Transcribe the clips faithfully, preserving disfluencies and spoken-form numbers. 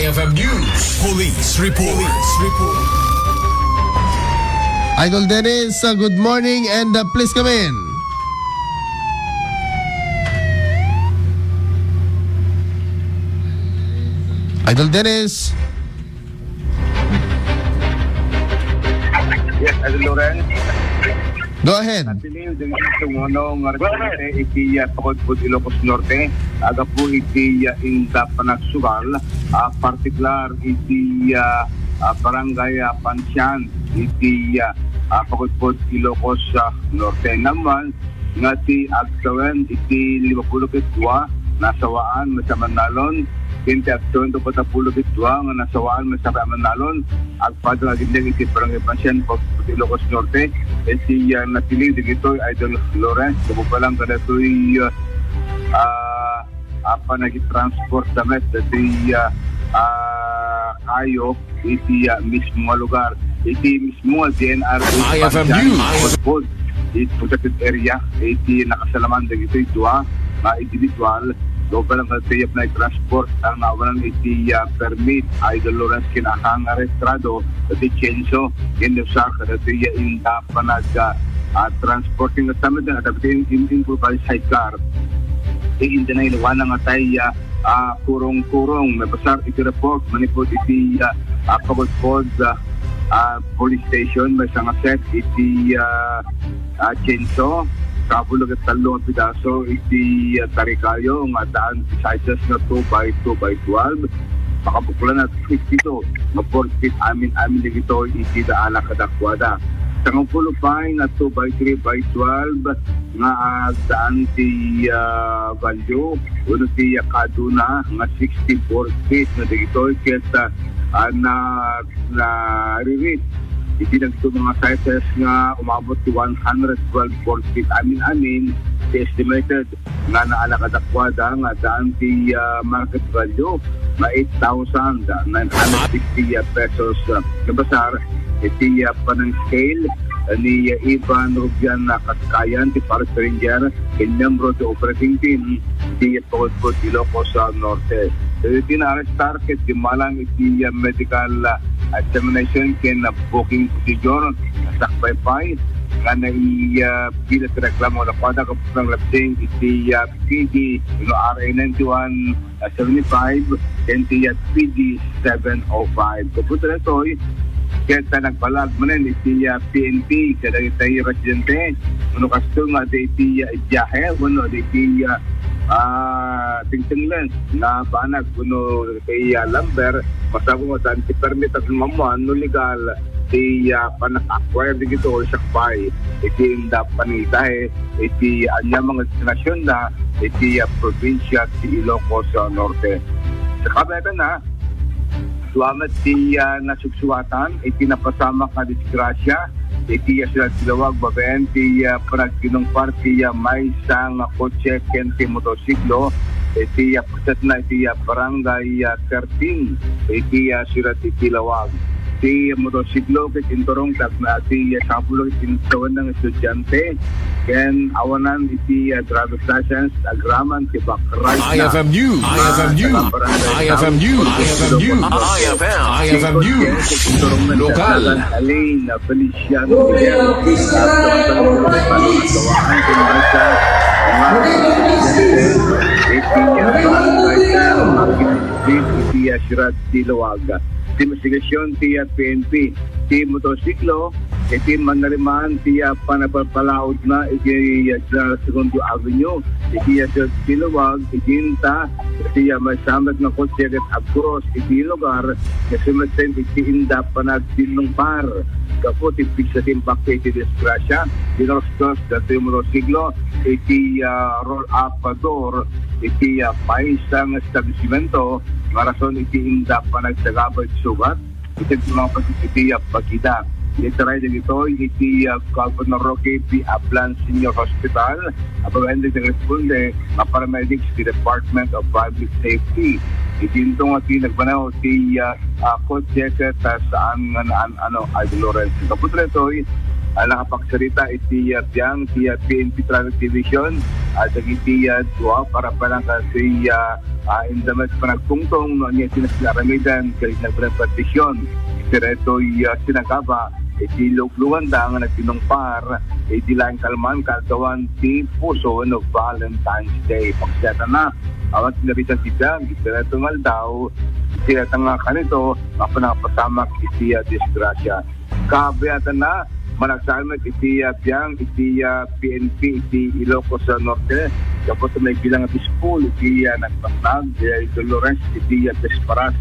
F M News. Police report. Police report. Idol Dennis, uh, good morning and, uh, please come in. Idol Dennis. Yes, Idol Lawrence. Go ahead. Natiliw dagiti sumuno nga residente iti, ah, Pagudpud, Ilocos Norte, gapu iti, ah, inda panagsugal, ah, partikular iti, ah, ah, Barangay, ah, Pansian iti, ah, ah, Pagudpud, Ilocos, ah, Norte. Naman nga ti agtawen iti lima pulo ket dua nasawaan maysa a mannalon, ken ti agtawen ti uppat a pulo ket dua nga nasawaan maysa a mannalon, agpadeng agindeg iti Barangay Pansian, Pagudpud, Ilocos Norte, iti, ah, natiliw dagitoy, Idol Lawrence, gapu pa lang kadatoy, ah, ah, panagitransport da met datoy, ah, ah, kayo iti, ah, mismo nga lugar. Iti mismo nga D N R H I F M Pansian, News. Pagudpud, iti protected area, iti nakasalaman dagitoy dua nga individual, gapu pa lang kadatoy a panagtransport nga awanan iti, ah, permit, Idol Lawrence, kinakang arestrado dati chainsaw, ken usar kadatoy, ah, inda panag, ah, ah, transporting assignment, ah, dagiti in, in, improvised sidecar. Iti inda nailawana nga tay, ah, ah, kurong-kurong. Mapasar iti report manipud iti, ah, ah, Pagudpud, ah, ah, Police Station, maysa nga set iti, ah, ah, chainsaw, kabulo ket tallo nga pidaso iti, ah, tarikayo nga addaan ti sizes nga two by two by twelve, makabuklan a fifty-two nga board feet amin-amin dagitoy iti daala kadakuada. Sangapulo pay nga two by three by twelve nga addaan ti, ah, value wenno ti, ah, kaduna nga sixty board feet nga dagitoy ket, ah, ah, na, naririt iti dagitoy nga sizes nga umabot ti one hundred twelve board feet amin-amin ti estimated nga naala kadakuada nga addaan ti, ah, market value nga eight thousand nine hundred sixty pesos. Ah, nabasar iti, ah, panang-scale ni, ah, Ivan Rubian, ah, Kaskayan, ti Forest Ranger, ken miyembro ti operating team ti Pagudpud, Ilocos, ah, Norte. Iti naarestar ket dimmalan iti, ah, medical, ah, examination ken, ah, booking procedure, sakbay pay nga nai-, ah, bilat ti reklamo kadakuada gapu ta nalagsing iti, ah, P D wenno R A ninety-one, ah, seventy-five, ken ti, ah, P D seven oh five. Gapu daytoy, ket, ah, nagbalag manen iti, ah, P N P kadagiti residente wenno kastoy nga adda iti, ah, biahe wenno adda iti, ah, ah, tengtenglen nga banag wenno iti, ah, lumber, masapul nga addaan ti permit a sumammuan no legal ti, ah, panag-acquire dagitoy sakbay iti inda panangitae iti aniaman nga destinasionda iti, ah, probinsia ti Ilocos, ah, Norte. Sa kabayatan na, dua met ti, ah, nasugsuatan iti napasamak nga disgrasya iti, ah, siudad ti Laoag babaen ti, ah, panagkinungpar ti, ah, maysa nga kotse ken ti motorsiklo iti, ah, pusatna iti, ah, barangay, ah, Kerting iti, ah, siudad iti Laoag. Ti motorsiklo ket inturong ti agna ti, ah, sangapulo ket insawen nga estudiante ken awanan iti, ah, driver's license agraman ti backride na. I F M News. Ah, I F M News. Taga-barangay I F M News. San Isidro, I F M News. Bonifacio. I F M News. Ti kotse ket inturong na ti Lokal. Dagan Alain, ah, Feliciano Miguel. Iti, ah, barangay San Isidro, iti, ah, barangay San Martin Street, iti, ah, siudad ti Laoag. Ti investigasyon ti, ah, P N P. Ti motorsiklo, iti mannarimaan ti, ah, panagpalpalaod na iti, ah, General Segundo Avenue, iti, ah, siudad ti Laoag, iti inta, iti, ah, maysa met nga kotse ket agkuros iti lugar, nga sumetten iti inda panagkinungpar. Gapu ti pigsa ti impakto iti disgrasya, dinurusdos datoy motorsiklo iti, ah, roll-up door iti, ah, maysa nga establisimento nga rason iti inda panagtagaba iti sugat iti mga pasit iti, ah, pagida. Itaray dagitoy iti, ah, Governor Roque P. Ablan Senior Hospital, a babaen dagiti responde nga paramedics ti Department of Public Safety. Iti inton nga ti nagmanaw ti, ah, ah, kotse ket, ah, saan nga naan-ano, Idol Lawrence. Gapu daytoy, ah, nakapagsarita iti, ah, biang ti, ah, P N P Traffic Division, ah, dagiti, ah, dua para panangkasi, ah, ah, indamet panagtungtong no ania ti nakiaramidan ket nagpanagbandisyon. Iti daytoy, ah, sinagaba, iti lugluganda nga nagtinungpar iti laeng kalman kaaldawan ti puso wenno Valentine's Day. Paksiatanna, awan ti nabitan ti biag iti daytoy nga aldaw, iti dayta nga kanito, mapanapasamak iti, ah, disgrasya. Kabiatanna, managsamak iti, ah, biang iti, ah, P N P iti Ilocos, ah, Norte. Gapu ta may bilang ti school iti, ah, nagpasnag, eh, Dolores iti, ah, Pesparas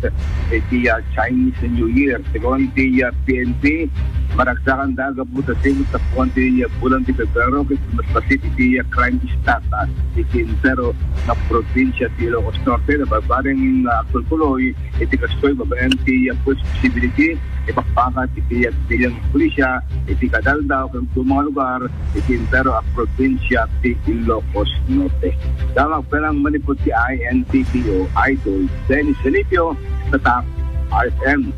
iti, ah, Chinese New Year. Segun iti, ah, P N P, maragsakanda gapu ta singko tapuan ti, ah, bulan ti Pebrero ket mas pasit iti, ah, crime stat, ah, iti entero nga probinsya ti Ilocos Norte. Nababaring, ah, agkulkuloy iti kastoy babaen ti, ah, posibilidad ipakpakat iti, ah, bilang pulisya iti kada aldaw ken mga lugar iti entero a probinsya ti Ilocos Norte. Damag penang manipud ti I N T P O, Idol Dennis Felicio, Tatak R F M.